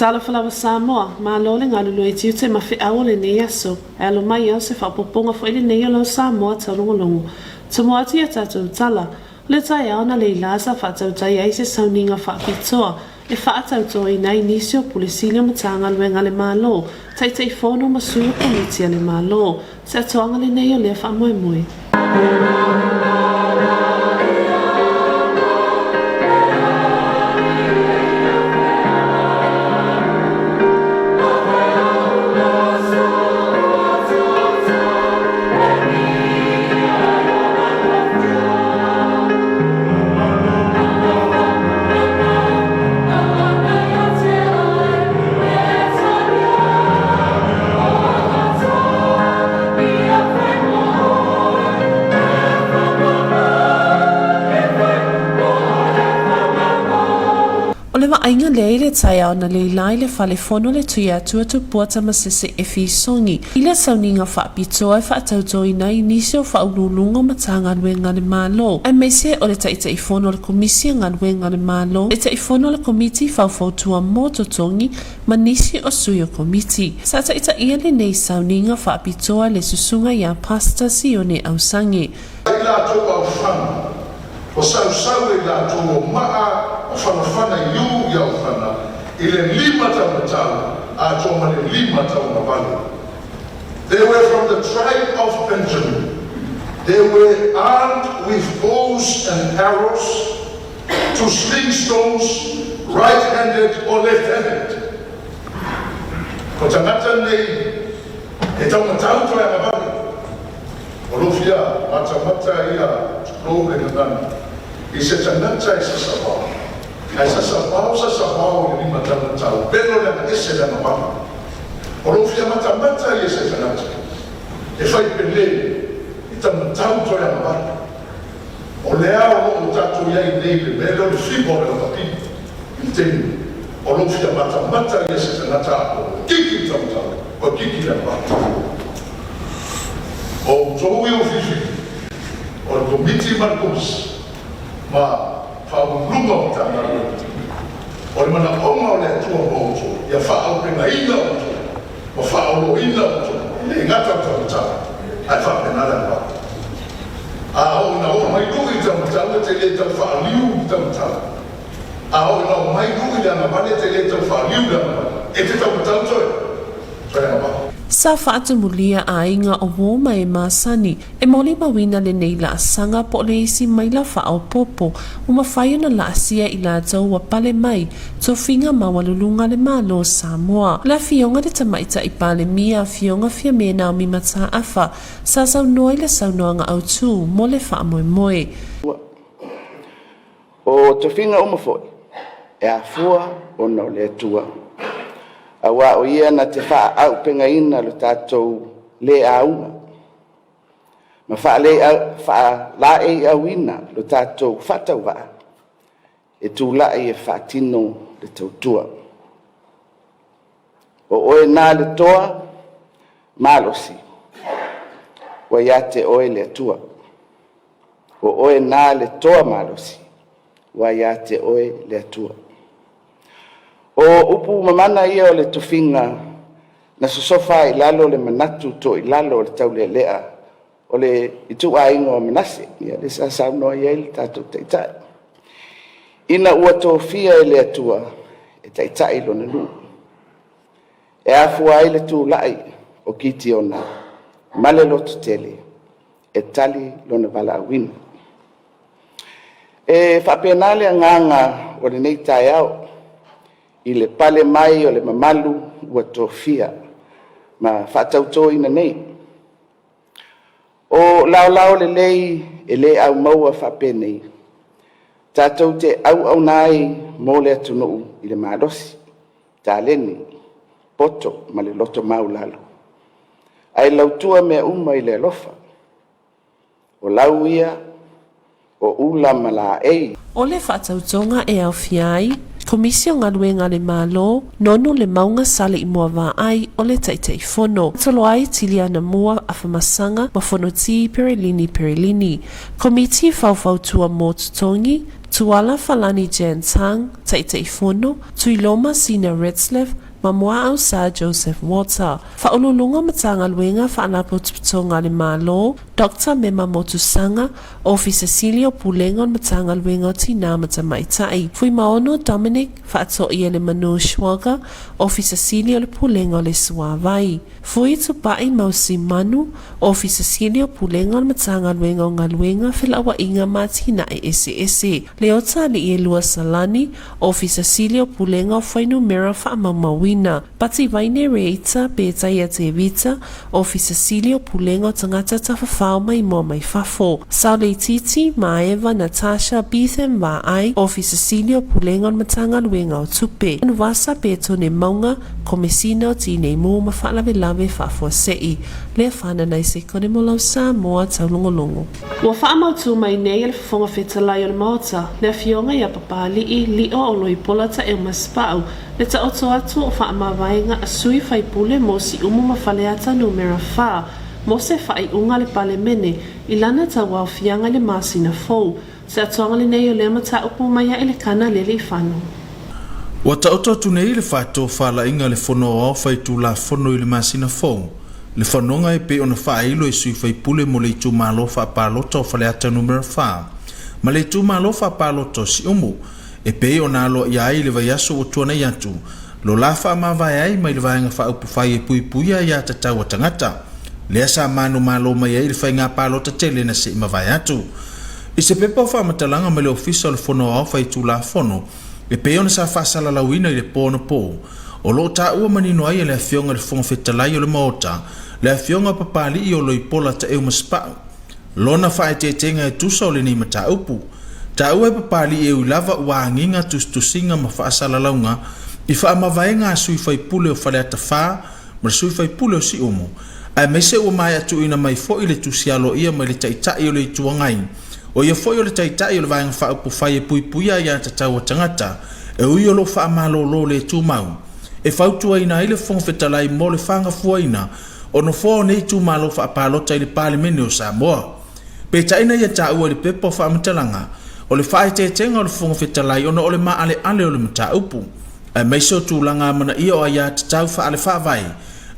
Talofa lava Samoa, malo le galulue i tiute ma feau o lenei aso. E alo mai au se faaopoopoga foi lenei o lau Samoa taulogologo. Tomo atu i a tatou tala, o le taeao na leila sa faatautai ai se sauniga faapitoa e faatautoina ai nisi o Pule Sili o Matagaluega a le Malo, Taitaifono ma Sui o Komiti a le Malo. Se atoaga lenei o lea faamoemoe. O le vaaiga lea i le taeao na leila i le fale fono le Tuiatua Tupua Tamasese Efi Songi i le sauniga faapitoa e faatautoina ai nisi o faauluuluga o Matagaluega a le Malo aemaise o le Taitaifono o le Komisi a Galuega a le Malo, Taitaifono o le Komiti Faufautua mo Totogi ma nisi o sui o Komiti. Sa taitaia lenei sauniga faapitoa le Susuga ia Pastor Sione Ausage. I latou aofana, o sausau e i latou o maa ma fanafana i u i aofana i le lima taumatau atoa ma le lima taugavale. They were from the tribe of Benjamin. They were armed with bows and arrows to sling stones right-handed or left-handed. Ko tagata nei he taumatau toe agavale. O lo fia matamata ia tulou le gagana i se tagata e sasavao. Ae sasavao sasavao i le limataumatau pelo le agaese le agavale. O lo fia matamata ia se tagata e fai pele i taumatau toe agavale. O lea o lo o tatou i ai nei i le mea lea o le fiva o le lavapili i le taimi nei. O lou fia matamata ia se tagata a o kiki i taumatau, o kiki i le agavale. O outou ia ua filifili, o le Komiti ma le Komisi ma Faauluuluga o Matagaluega, o le manaoga o le Atua mo outou, ia faaaupegaina outou ma faaoloina outou, e le gata o le taumatau, ae faapena le agavale. A oo ina oo mai lui i taumatau e te le tau faaliu i taumatau. A oo ina oo mai lui i le agavale e te le tau faaliu i le agavale. E te taumatau toe, toe agavale. Sa faatumulia aiga o uō ma e masani e molimauina lenei laasaga po o le isi maila faaopoopo ua mafai ona laasia i latou ua pale mai tofiga maualuluga le Malo o Samoa. O le Afioga i le Tamaitai Palemia Afioga Fiame Naomi Mataafa Sa saunoa i le saunoaga autu mo le faamoemoe. O tofiga uma foi, e afua ona o le Atua, aua o Ia na te faaauupegaina lo tatou le auga ma faalaeiauina lo tatou faatauvaa e tulai e faatino le tautua. O oe na le toa malosi ua ia te oe le Atua. O oe na le toa malosi ua ia te oe le Atua. O upu mamana ia o le tofiga na sosofa ai i lalo le manatu toilalo o le taulealea o le ituaiga o Manase, ia lea sa saunoa i ai le tatou Taitai, ina ua tofia e le Atua e taitai lona nuu. E afua ai le tulai o Kitiona ma le lototele e tali lona valaauina. E faapena le agaga o lenei taeao i le pale mai o le mamalu ua tofia ma faatautoina nei. O laolao lelei e le aumaua faapenei, tatou te auauna ai mo le atunuu i le malosi, taleni, poto ma le loto maualalo, ae lautua mea uma i le alofa. O lau ia o ula ma laei. O le faatautoga e aofia ai Komisi o Galuega a le Malo, Nonu le Mauga Sale i Muavaai o le Taitaifono, Toloai Tiliana Mua Afamasaga ma Fonoti Perelini Perelini, Komiti Faufautua mo Totogi, Tuala Falani Jan Tang, Taitaifono, Tuiloma Sina Retzlaff ma Muaau Sir Joseph Walter. Faauluuluga o Matagaluega Faalapotopotoga a le Malo, Doctor Mema Motusaga, Ofisa Sili o Pulega o le Matagaluega o Tinā ma Tamaitai, Fuimaono Dominic Faatoielemanu Schwager, Ofisa Sili o le Pulega o le Suavai, Fui Tupai Mausi Manu, Ofisa Sili o Pulega o le Matagaluega o Galuega, Felauaiga ma Atinae Eseese, Leota Aliielua Salani, Ofisa Sili o Pulega o Fuainumera Faamaumauina, Pati Vaine Reita Petaia Tevita, Ofisa Sili o Pulega o Tagata Tafafao Maimoa Mai Fafo, Saoleitiiti Maeva Natasha Beetham Vaai, Ofisa Sili o Pulega o le Matagaluega o Tupe, Manuvasa Petone Mauga, Komesina o Tinei Mu ma Faalavelave Faafuasei, Leafana Naisekone mo lau Samoa Taulogologo. Ua faamautū mai nei e le Fofoga Fetalai o le Maota, le Afioga ia Papali'i Lio Oloipola Taeumasepau, le taoto atu o faamavaega a sui faipule mo Siumu ma Faleata Numera 4 mo se faaiuga a le Palemene i lana tauaofiaga i le masina fou. Se atoaga lenei o lea mataupu mai ae le kana Leleifano. Ua taoto atu nei le faatofalaiga a le Fono Aoao Faitulafono i le masina fou, le fanoga e pei ona faailo e sui faipule mo le itumalo faapalota o Faleata Numera 4 ma le itumalo faapalota o Siumu e pei ona aloaia ai i le vaiaso ua tuanai atu lo la faamavae ai mai le Vaega Faaupufai e Puipuia Aia Tatau a Tagata, lea sa manumalo mai ai i le faiga palota tele na se i mavae atu. I se pepa o faamatalaga mai le Ofisa o le Fono Aoao Faitulafono, e pei ona sa faasalalauina i le po anapo, o lo o taua manino ai e le Afioga i le Fofoga Fetalai o le Maota, le Afioga a Papali'i o Loipola Taeumasepa'u, lona faaeteetega e tusa o lenei mataupu. Taua e Papali'i e ui lava ua agiga tusitusiga ma faasalalauga i faamavaega a sui faipule o Faleata 4 ma le sui faipule o Siumu, aemaise ua maea tuuina mai foi le tusi aloaia mai le Taitai o le Itu Agai, o ia foi o le Taitai o le Vaega Faaupufai e Puipuia Aiatatau a Tagata, e ui o lo o faamalolo le tumau. E fautuaina ai le Fofoga Fetalai mo le fagafuaina o nofoa o nei itumalo faapalota i le Palemene o Samoa. Peitai na ia taua i le pepa o faamatalaga, o le faaeteetega o le Fofoga Fetalai ona o le maaleale o le mataupu, aemaise o tulaga amanaia o aiatatau faale-faavae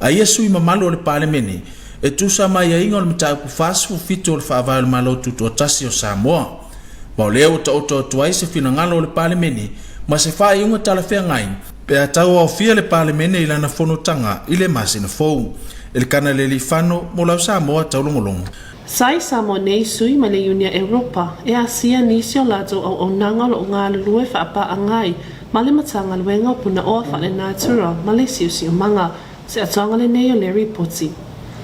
a ia sui mamalu o le Palemene e tusa ma aiaiga o le Mataupu 47 o le Faavae o le Malo Tutoatasi o Samoa. Ma o lea ua taoto atu ai se finagalo o le Palemene ma se faaiuga talafeagai pe a tauaofia le Palemene i lana fonotaga i le masina fou. Elikana Lealiifano mo lau Samoa Taulogologo. Sa i Samoa nei sui mai le Iunia Europa e asia nisi o latou auaunaga o lo o galulue faapaaga ai ma le Matagaluega o Punaoa Faalenatura ma le Siosiomaga. Se atoaga lenei o le ripoti.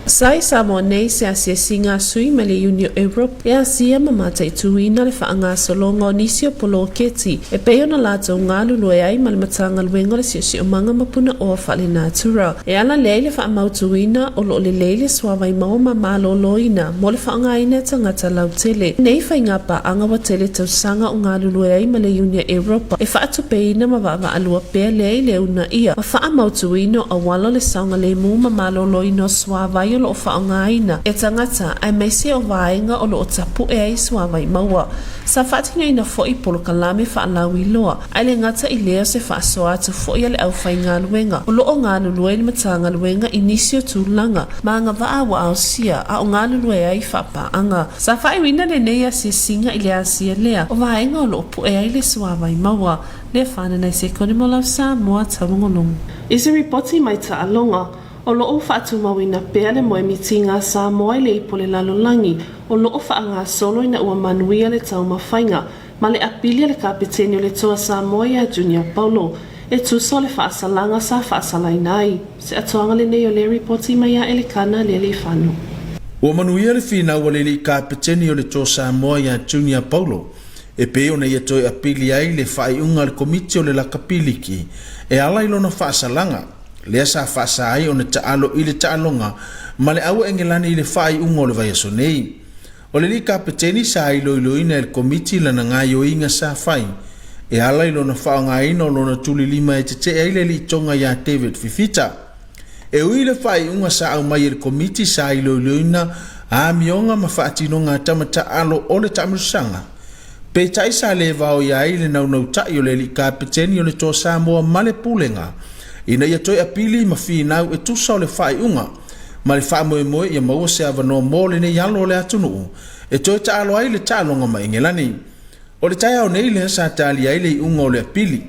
Sa i Samoa nei se asiasiga a sui mai le Iunio Europe e asia ma mataituina le faagasologa o nisi o poloketi e pei ona latou galulue ai ma le Matagaluega o le Siosiomaga ma Punaoa Faalenatura. E ala lea i le faamautuina o lo o lelei le suavai maua ma maloloina mo le faaaogaina e tagata lautele. Nei faiga paaga ua tele tausaga o galulue ai ma le Iunia Europa e faatupeina ma vaavaalua pea lea i le uunaia ma faamautuina o auala o le saogalemu ma maloloina o suavai o lo o faaaogaina e tagata aemaise o vaega o lo o tapue ai suavai maua. Sa faatinoina foi polokalame faalauiloa, ae le gata i lea o se faasoa atu foi a le aufaigaluega o lo o galulue i le Matagaluega i nisi o tulaga ma agavaa ua aosia a o galulue ai faapaaga. Sa faaiuina lenei asiasiga i le asia lea o vaega o lo o pue ai le suavai maua, le fananai sekone mo lau Samoa taulogologo. I se ripoti mai taaloga, o lo o faatumauina pea le moe mitiga a Samoa i le ipu o le lalolagi o lo o faagasolo ina ua manuia le taumafaiga ma le apili a le kapeteni o le Toa Samoa iā Junior Paulo e tusa o le faasalaga sa faasalaina ai. Se atoaga lenei o le ripoti mai a Elekana Lealiifano. Ua manuia le finau a le alii kapeteni o le Toa Samoa iā Junior Paulo e pei ona ia toe apili ai le faaiuga a le Komiti o le Lakapi Liki e ala i lona faasalaga, lea sa faasa ai ona taalo i le taaloga ma le Aua Engelani i le faaiuga o le vaiaso nei. O le alii kapeteni sa iloiloina e le Komiti lana gaoioiga sa fai e ala i lona faaaogaina o lona tulilima e tetee ai le alii Tonga iā David Fifita. E ui i le faaiuga sa aumai e le Komiti sa iloiloina amioga ma faatinoga a tama taalo o le taamilosaga, Peitai sa le vaoia ai le naunauta'i o le alii Kapeteni o le Toa Samoa ma le Pulega ina ia toe apili ma finau e tusa o le faaiuga ma le faamoemoe ia maua se avanoa mo lenei alo o le atunuu e toe taalo ai le taaloga ma Egelani. O le taeao nei lea sa talia ai le iuga o le apili,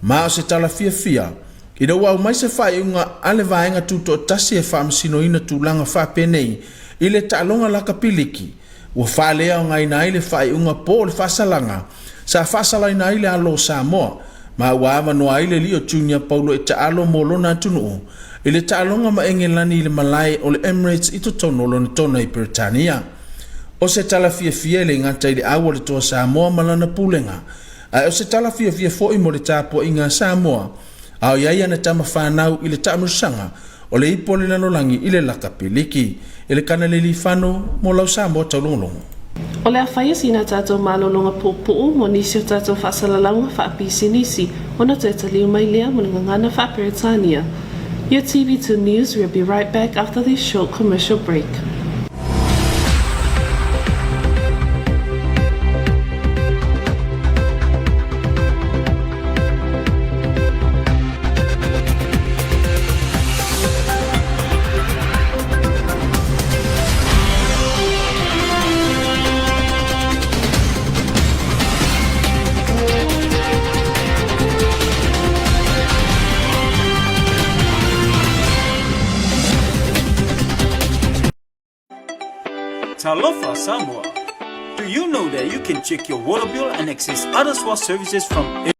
ma o se tala fiafia ina ua aumai se faaiuga a le Vaega Tutoatasi e faamasinoina tulaga faapenei i le taaloga lakapi liki ua faaleaogaina ai le faaiuga po o le faasalaga sa faasalaina ai le alo o Samoa ma ua avanoa ai le alii o Junior Paulo e taalo mo lona atunuu i le taaloga ma Egelani i le malae o le Emirates i totonu o Lonetona i Peretania. O se tala fiafia e le gata i le au o le Toa Samoa ma lana pulega, ae o se tala fiafia foi mo le tapuaiga a Samoa a o i ai ana tama fanau i le taamilosaga o le ipu o le lalolagi i le lakapi liki. E le Kanalelifano mo lau Samoa taulogologo. O le a faia sina tatou malologa puupuu mo nisi o tatou faasalalauga faapisinisi ona toe taliu mai lea mo le gagana faa-Peretania. Your TV2 News will be right back after this short commercial break. Talofa Samoa. Do you know that you can check your water bill and access other SWA services from